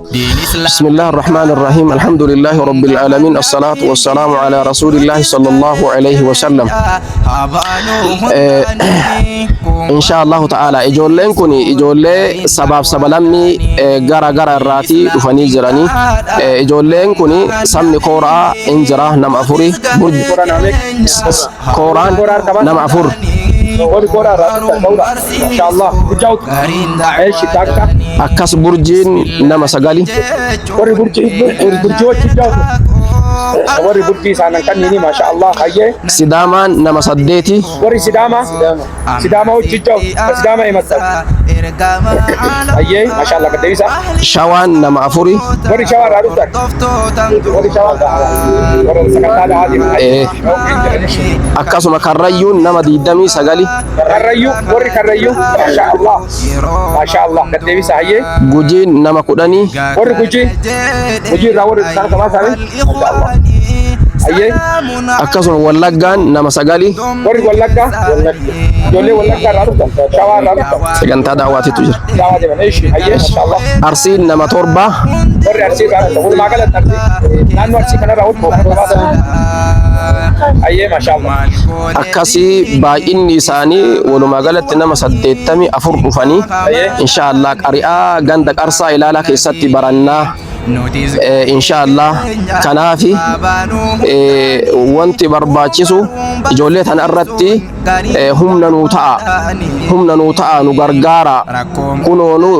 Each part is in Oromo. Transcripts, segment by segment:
بسم الله الرحمن الرحيم الحمد لله رب العالمين الصلاة والسلام على رسول الله صلى الله عليه وسلم. إن شاء الله تعالى ijoolleen kun ijoollee sabaaf sabalammii gara gara irraatii dhufanii jiranii. Ijoolleen kun sabni kooraa in jira nama afuri, kooraan nama afur. Warri kooraa irraa dhuftan ta'uudha. Masha Allah. Guddaa Eeshi takka. Akkas burjiin nama sagali. Warri burjii burjii wajjin jaatu. Warri burjii isaanan kannini masha Allah hayyee. Sidaamaan nama saddeeti. Warri Sidaamaa Sidaamaa wajjin jaatu. Sidaama himattan. Hayyee masha Allah gaddeebisa. Shawaan nama afuri. Warri shawaa irraa dhuftan. Warri shawaa irraa warra sagantaa dhahaa jiru. Akkasuma karrayyuun nama 29. Karrayyuu warri karrayyuu masha Allah. Masha Allah gaddeebisa hayyee. Gujiin nama 10. Warri Gujii Gujii irraa warri dhuftan qabaa isaanii masha Allah. Hayyee. Akkasuma Wallaggaan nama sagali. Warri Wallaggaa ijoollee Wallaggaa irraa dhuftan Shawaa irraa dhuftan. Sagantaa daawwaatitu jira. Daawaa deeman eeshi hayyee masha Allah. Arsiin nama torba. Warri Arsii irraa dhuftan walumaa galatti Arsii naannoo Arsii kanarraa warri dhuftan qabaa isaanii. Hayyee masha Allah. Akkasii baay'inni isaanii walumaa galatti nama 84 dhufanii insha Allah qari'aa ganda qarsaa ilaalaa keessatti barannaa insha Allah. Kanaafi wanti barbaachisu ijoollee tana irratti humna nuu ta'a, humna nuu ta'a, nu gargaara. Kunoo nu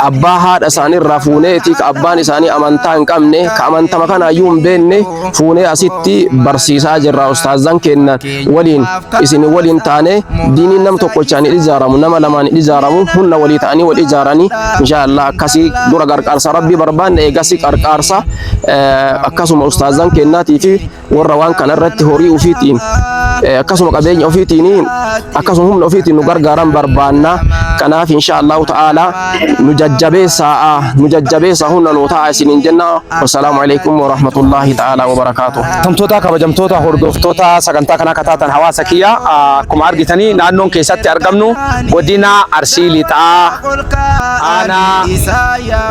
abbaa haadha isaanii irraa fuuneeti ka abbaan isaanii amantaa hin qabne, ka amantama kanaayyuu hin beekne fuunee asitti barsiisaa jirra. Ustaazan keenya waliin isin waliin taane diiniin nam tokkochaan hin ijaaramu, nama lamaan hin ijaaramu, humna walii ta'anii wal ijaaranii insha Allah. Akkasii dura gargaarsa rabbii barbaanne, eegasi qarqaarsa akkasuma ustaazan kennaatii fi warra waan kana irratti horii ofiitiin, akkasuma qabeenya ofiitiin, akkasuma humna ofiitiin nu gargaaran barbaanna. Kanaaf insha Allahu ta'ala nu jajjabeessaa, nu jajjabeessaa, humna nu ta'a isiniin jenna. Wassalaamu alaikum warahmatullahi ta'ala wabarakaatuh. Kabajamtoota kabajamtoota hordoftoota sagantaa kanaa akka taatan hawaasa kiyya, akkuma argitanii naannoon keessatti argamnu godina Arsii Lixaa, aanaa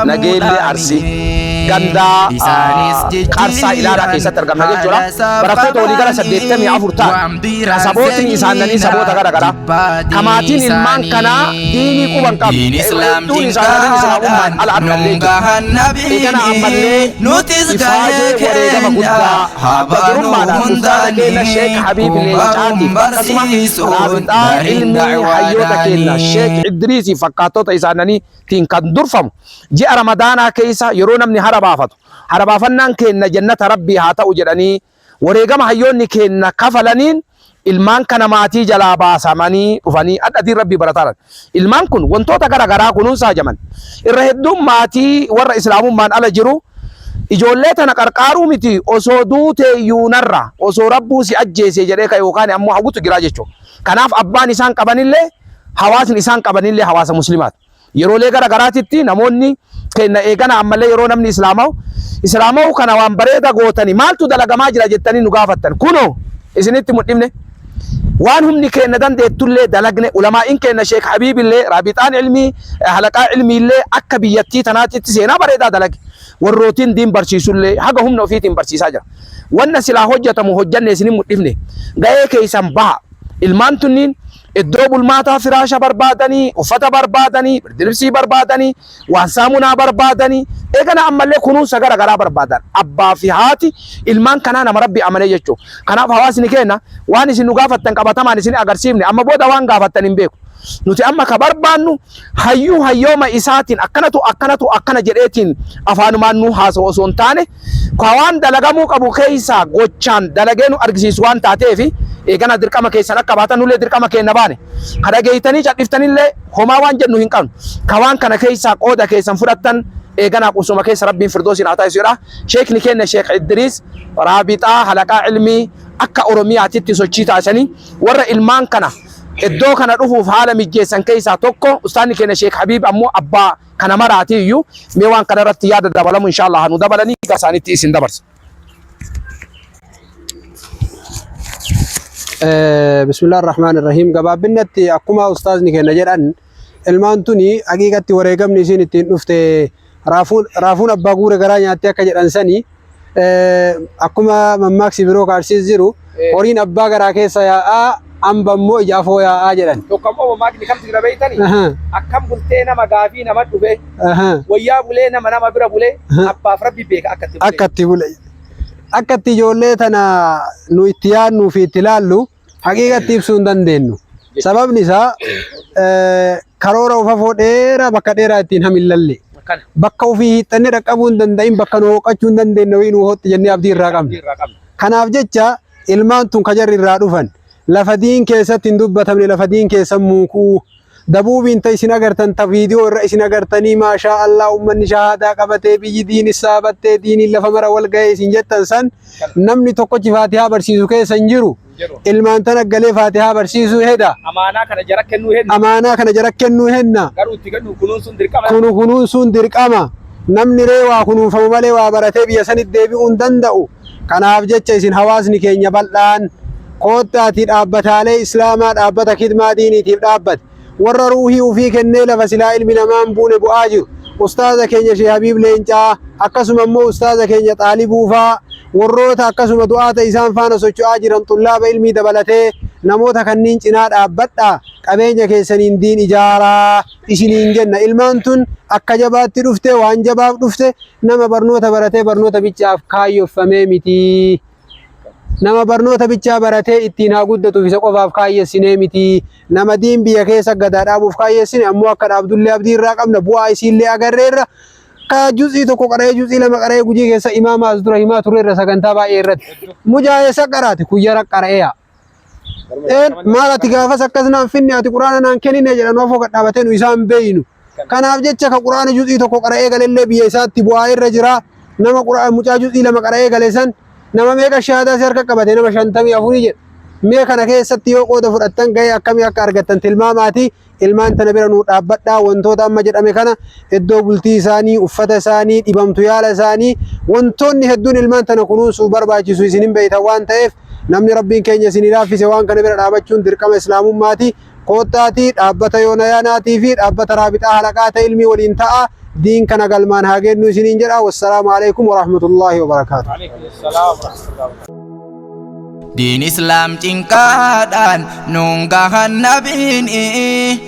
Nageellee Arsii, ganda Qarsaa Ilaalaa keessatti argamna jechuudha. Barattoota waliigala 84 ta'an ka sabootni isaanii saboota gara garaa, ka maatiin ilmaan kanaa diinii quban qabne, hedduun isaanii islaamummaan ala argallee jiru. Eegana ammallee ifaajee wareegama guddaa adda durummaadhaan ustaaza keenya Sheek Habiib Leencaatiif, akkasuma raabixaa ilmii hayyoota keenya Sheek Idriisiif fakkaattota isaaniitiin kan durfamu, ji'a Ramadaanaa keessa yeroo namni hara baafatu, hara baafannaan keenya jannata rabbii haa ta'u jedhanii wareegama hayyoonni keenya kafalaniin ilmaan kana maatii jalaa baasamanii dhufanii adda diin rabbii barataaran. Ilmaan kun wantoota gara garaa kunuunsaa jaman. Irra hedduun maatii warra islaamummaan ala jiru ijoollee tana qarqaaruu miti, osoo duutee iyyuu narra osoo rabbuu si ajjeese jedhee ka yookaan ammoo hawwitu jira jechuudha. Kanaaf abbaan isaan qabanillee hawaasni isaan qabanillee hawaasa muslimaati. Yeroolee gara garaatitti namoonni kenna eegana ammallee yeroo namni islaamawu islaamawu kana waan bareeda gootanii maaltu dalagamaa jira jettanii nu gaafattan, kunoo isinitti mudhimne. Waan humni keenya dandeettullee dalagne. Ulamaa'iin keenya Sheek Habiibillee, raabixaan ilmii halaqaa ilmiillee akka biyyattii tanaatitti seenaa bareedaa dalage. Warrootiin diin barsiisullee haga humna ofiitiin barsiisaa jira. Wanna silaa hojjetamu hojjanne isinin mudhifne. Ga'ee keessan baha. Ilmaan tunniin iddoo bulmaataa, firaasha barbaadanii, uffata barbaadanii, birdilibsii barbaadanii, waan saamunaa barbaadanii, eegana ammallee kunuunsa gara garaa barbaadan. Abbaa fi haati ilmaan kanaa nama rabbi amanee jechuudha. Kanaaf hawaasni keenya waan isin nu gaafattan qabatamaan isin agarsiifne. Amma booda waan gaafattan hin beeku. Nuti amma ka barbaannu hayyuu hayyooma isaatiin akkanatu akkanatu akkana jedheetiin afaanumaan nu haasa'u osoo hin taane, ka waan dalagamuu qabu keessaa gochaan dalagee nu argisiisu waan taateef, eegana dirqama keessan akka baatan nullee dirqama keenya baane. Ka dhageeytanii cadhiftanillee homaa waan jennu hin qabnu. Ka waan kana keessaa qooda keessan fudhattan eeganaa qubsuma keessa rabbiin firdoosiin haa taasisu jedha. Sheekni keenya Sheek Idriis raabixaa halaqaa ilmii akka Oromiyaatitti sochii taasisanii warra ilmaan kana iddoo kana dhufuuf haala mijjeessan keessaa tokko. Ustaanni keenya Sheek Habiib ammoo abbaa kana maraati iyyuu mee waan kana irratti yaada dabalamu inshallah nu dabalanii gara isaaniitti isin dabarsa. Bismillah ar-Rahmaan ar-Rahiim. Gabaabinatti akkuma ustaazni keenya jedhan, ilmaan tuni haqiiqatti wareegamni isiin ittiin dhufte Raafuun abbaa guure garaa nyaattee akka jedhan sanii, akkuma mammaaksi biroo kaarsiis jiru, horiin abbaa garaa keessa yaa'aa, amba immoo ija afoo yaa'aa jedhan. Tokko ammoo mammaakni kamtu jira beeytanii? Akkam bultee nama gaafii nama dhufe, wayyaa bulee nama nama bira bulee, abbaaf rabbi beeka akka itti bulee. Akka itti bule. Akka itti ijoollee tana nu itti yaadnuu fi itti ilaallu haqiiqatti ibsuu hin dandeenyu. Sababni isaa karoora ufafoo dheeraa bakka dheeraa ittiin hamillalle. Akkana. Bakka ofii hiixannee dhaqqabuu hin danda'in, bakka nu hooqachuu hin dandeenye wayii nu hootti jennee abdii irraa qabna. Irraa qabna. Kanaaf jecha ilmaan tun kajarri irraa dhufan lafa diin keessatti hin dubbatamne, lafa diin keessa muukuu dabuubiin ta isin agartan, ta viidiyoo irra isin agartanii, maashaa Allah, ummanni shahaadaa qabatee, biyyi diin saabattee, diiniin lafa mara wal ga'ee isin jettan san, namni tokkochi faatihaa barsiisu keessa hin jiru. Jiru. Ilmaan tana galee faatihaa barsiisuu heda. Amaanaa kana jara kennuu henna. Amaanaa kana jara kennuu henna. Garuu itti kennu kunuunsuun dirqama. Kunu kunuunsuun dirqama. Namni ree waa kunuunfamu malee waa baratee biyya sanitti deebi'uu hin danda'u. Kanaaf jecha isin hawaasni keenya bal'aan koottaatii dhaabbataalee islaamaa, dhaabbata kidmaa diiniitiif dhaabbate, warra ruuhii ufii kennee lafa silaa ilmi namaan buune bu'aa jiru, ustaaza keenya Sheekh Habiib Leencaa, akkasuma immoo ustaaza keenya Xaalibuufaa, warroota akkasuma du'aata isaan faana socho'aa jiran, xullaaba ilmii dabalatee namoota kanniin cinaa dhaabbadhaa, qabeenya keessaniin diin ijaaraa isiniin jenna. Ilmaan tun akka jabaatti dhufte, waan jabaaf dhufte. Nama barnoota baratee barnoota bichaaf kaayyeffamee miti. Nama barnoota bichaa baratee ittiin haa guddatuuf isa qofaaf kaayyessinee miti. Nama diin biyya keessa gadaa dhaabuuf kaayyessine ammoo akka dhaabdullee abdii irraa qabna, bu'aa isiillee agarreerra. Ka juz'ii 1 qara'ee, juz'ii 2 qara'ee Gujii keessa imaama as dura himaa turreerra sagantaa baay'ee irratti. Mujaa'eessa qaraate kuyyara qara'eeya. Een maal ati gaafas akkas naan finne, ati quraana naan kennine jedhan, ofoo gad dhaabatee nu isaan beeynu. Kanaaf jecha ka quraana juz'ii 1 qara'ee galellee biyya isaatti bu'aa irra jira. Nama quraana mucaa juz'ii 2 qara'ee gale san nama meeqa shahaadaa si harka qabate, nama 54 jedha. Mee kana keessatti yoo qooda fudhattan gahee akkamii akka argattan tilmaamaati. Ilmaan tana bira nuu dhaabbadhaa. Wantoota amma jedhame kana, iddoo bultii isaanii, uffata isaanii, dhibamtu yaala isaanii, wantoonni hedduun ilmaan tana kunuunsuuf barbaachisu isin hin beeytan waan ta'eef, namni rabbiin keenya isinii laaffise waan kana bira dhaabachuun dirqama islaamummaati. Koottaatii dhaabbata yoonayaanaatii fi dhaabbata raabixaa halaqaa ta'e ilmii waliin ta'a. Diin kana galmaan haa geennu isiniin jedha. Wassalaamu alaikum warahmatullaahi wabarakaatu. Alaikum salaam wa rahmatullahi. Diin islaam cinqaadhaan nuun gahan nabiin,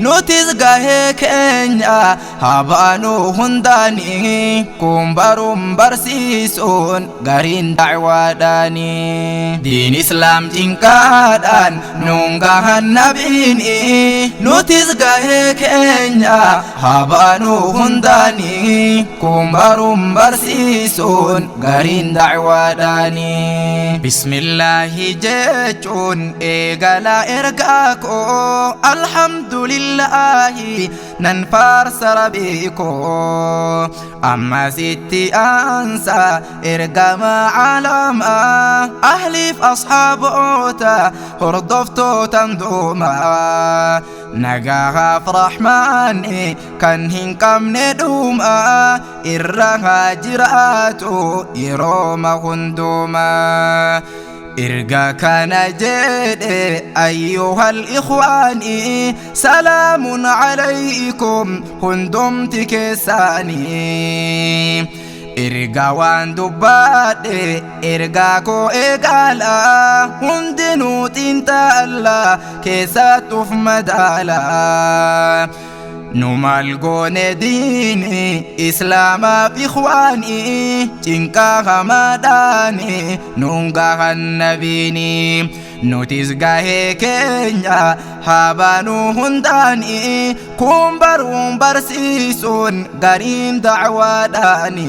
nutis gahee keenya haa baanuu hundaanii, kun baruun barsiisuun gariin da'waadhaani. Diin islaam cinqaadhaan nuun gahan nabiin, nutis gahee keenya haa baanuu hundaanii, kun baruun barsiisuun gariin da'waadhaani. Bismillaahi jechuun eegala ergaa koo, alhamdulillaahi nan faarsa rabbii koo, ammasitti aansa ergama caalamaa, ahliif asxaaboota hordoftootan duumaa, nagahaaf rahmaani kan hin qabne dhuma irra haa jiraatu yerooma hundumaa. Erga kana jedhe, ayyuhal ikhwaani, salaamun alaykum hundumti keessanii. Erga waan dubbadhe ergaa koo eegala, hundinuu xiinxalla keessattuuf madaala. Nu maal goone diini islaamaaf ikhwaani? Cinqaa hamaadhaani nuun gahan nabiini, nutis gahee keenya haa baanuu hundaani, kun baruun barsiisuun gariin da'waadhaani.